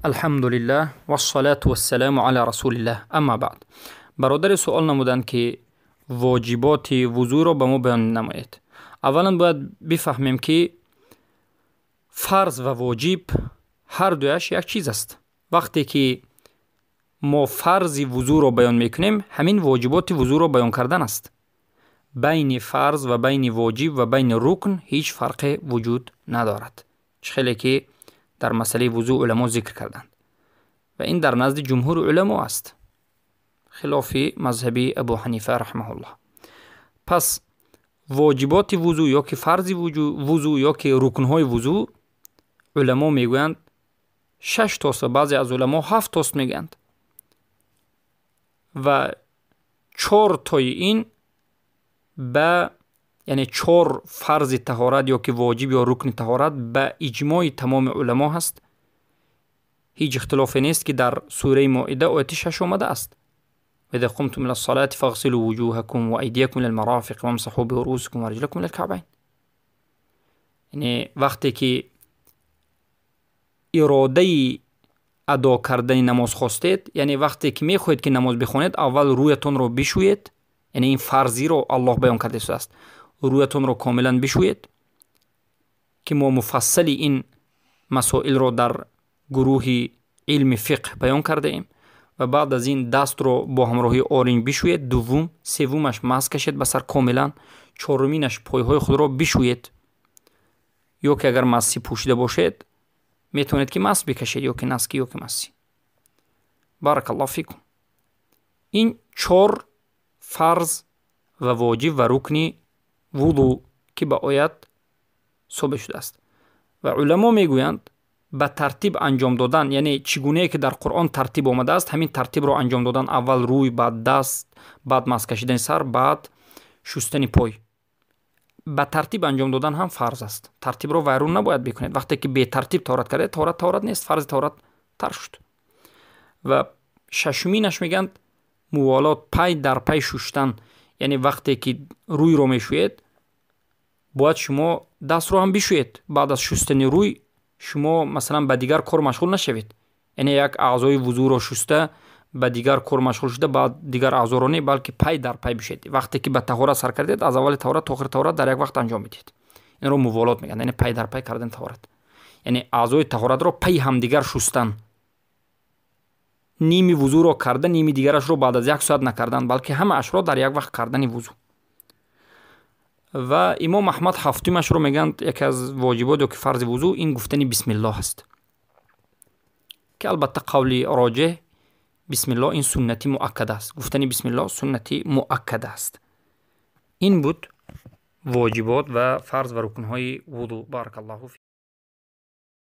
Алҳамдулиллаҳ вассалату вассаламу ала расулиллаҳ, амма баъд. Бародаре суол намуданд, ки воҷиботи вузӯро ба мо баён намоед. Аввалан бояд бифаҳмем, ки фарз ва воҷиб ҳар дуяш як чиз аст. Вақте ки мо фарзи вузӯро баён мекунем, ҳамин воҷиботи вузӯро баён кардан аст. Байни фарз ва байни воҷиб ва байни рукн ҳеҷ фарқе вуҷуд надорад, чӣ хеле ки дар масъалаи вузӯ уламо зикр карданд, ва ин дар назди ҷумҳури уламо аст, хилофи мазҳаби Абу Ҳанифа раҳмаҳуллоҳ. Пас воҷиботи вузӯ ё ки фарзи вузӯ ё ки рукнҳои вузӯ, уламо мегӯянд, шаш тост ва баъзе аз уламо ҳафт тост мегӯянд, ва чор тои ин ба, яъне чор фарзи таҳорат ё ки воҷиб ё рукни таҳорат ба иҷмои тамоми уламо ҳаст, ҳеҷ ихтилофе нест, ки дар сураи Моида ояти 6 омадааст: وإذا قمتم إلى الصلاة فاغسلوا وجوهكم وأيديكم إلى المرافق وامسحوا برؤوسكم وأرجلكم إلى الكعبين. Яъне вақте ки иродаи адо кардани намоз хостед, яъне вақте ки мехоҳед, ки намоз бихонед, аввал рӯятонро бишӯед. Яъне ин фарзиро Аллоҳ баён карда истодааст. Рӯятонро комилан бишӯед, ки мо муфассали ин масоилро дар гурӯҳи илми фиқҳ баён кардаем, ва баъд аз ин дастро бо ҳамроҳии оринҷ бишӯед, дуввум, севумаш масҳ кашед ба сар комилан, чоруминаш пойҳои худро бишӯед, ё ки агар масси пӯшида бошед, метавонед, ки масҳ бикашед, ё ки носки, ё ки масси. Баракаллоҳу фикум. Ин чор фарз ва воҷиб ва рукни вузӯ, ки ба оят собит шудааст. Ва уламо мегӯянд, ба тартиб анҷом додан, яъне чӣ гунае ки дар Қуръон тартиб омадааст, ҳамин тартибро анҷом додан: аввал рӯй, баъд даст, баъд масҳ кашидани сар, баъд шустани пой, ба тартиб анҷом додан ҳам фарз аст. Тартибро вайрон набояд бикунед. Вақте ки бетартиб таҳорат кардед, таҳорат таҳорат нест, фарзи таҳорат тарк шуд. Ва шашуминаш мегӯянд муволот, пай дар пай шуштан, яъне вақте ки рӯйро мешӯед, бояд шумо дастро ҳам бишӯед. Баъд аз шустани рӯй шумо, масалан, ба дигар кор машғул нашавед, яъне як аъзои вузӯро шуста, ба дигар кор машғул шуда, баъд дигар аъзоро не, балки пай дар пай бишӯед. Вақте ки ба таҳорат сар кардед, аз аввали таҳорат то охири таҳорат дар як вақт анҷом медиҳед. Инро муволот мегӯянд, яъне пай дар пай кардани таҳорат, яъне аъзои таҳоратро пай ҳамдигар шустан, ними вузӯро карда, ними дигарашро баъд аз як соат накардан, балки ҳамаашро дар як вақт кардани вузӯ. Ва имом Аҳмад ҳафтумашро мегӯянд, яке аз воҷибот ё ки фарзи вузӯ ин гуфтани бисмиллоҳ аст, ки албатта қавли роҷеҳ, бисмиллоҳ ин суннати муаккада аст. Гуфтани бисмиллоҳ суннати муаккада аст. Ин буд воҷибот ва фарз ва рукнҳои вузӯ. Баракаллоҳу.